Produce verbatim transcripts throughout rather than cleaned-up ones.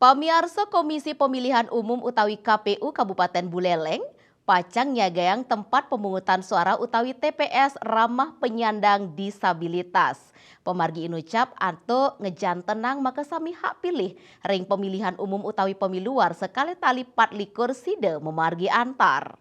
Pamiarsa, Komisi Pemilihan Umum utawi K P U Kabupaten Buleleng pacang nyagayang tempat pemungutan suara utawi T P S ramah penyandang disabilitas. Pamargi inucap antuk ngejantenang makasami hak pilih ring pemilihan umum utawi pemilu warsa kalih tali pat likur sida mamargi antar.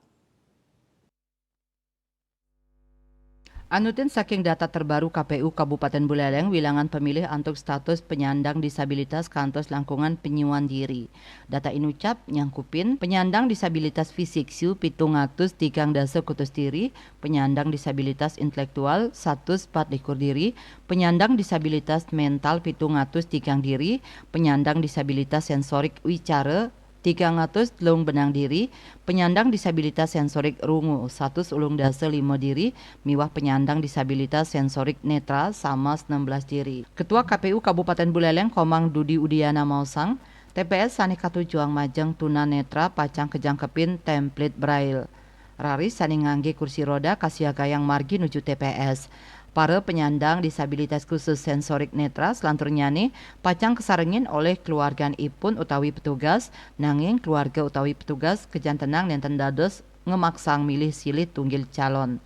Anutin saking data terbaru K P U Kabupaten Buleleng, wilangan pemilih antuk status penyandang disabilitas kantos langkungan penyuan diri. Data inucap nyangkupin penyandang disabilitas fisik siu pitung atus tigang dasa kutus diri, penyandang disabilitas intelektual satus pat likur diri, penyandang disabilitas mental pitung atus tigang diri, penyandang disabilitas sensorik wicara tigang atus telung benang diri, penyandang disabilitas sensorik rungu satus ulung dasa lima diri, miwah penyandang disabilitas sensorik netra sama enam belas diri. Ketua K P U Kabupaten Buleleng, Komang Dudi Udiana, maosang, T P S sane katujuang majeng tuna netra pacang kajangkepin template braille. Raris sane ngangge kursi roda kasiagayang margi nuju T P S. Para penyandang disabilitas khusus sensorik netra selanturnyane pacang kasarengin olih keluargan ipun utawi petugas, nanging keluarga utawi petugas kajantenang nenten dados ngemaksang milih silih tunggil calon.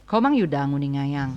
Komang Yuda nguningayang.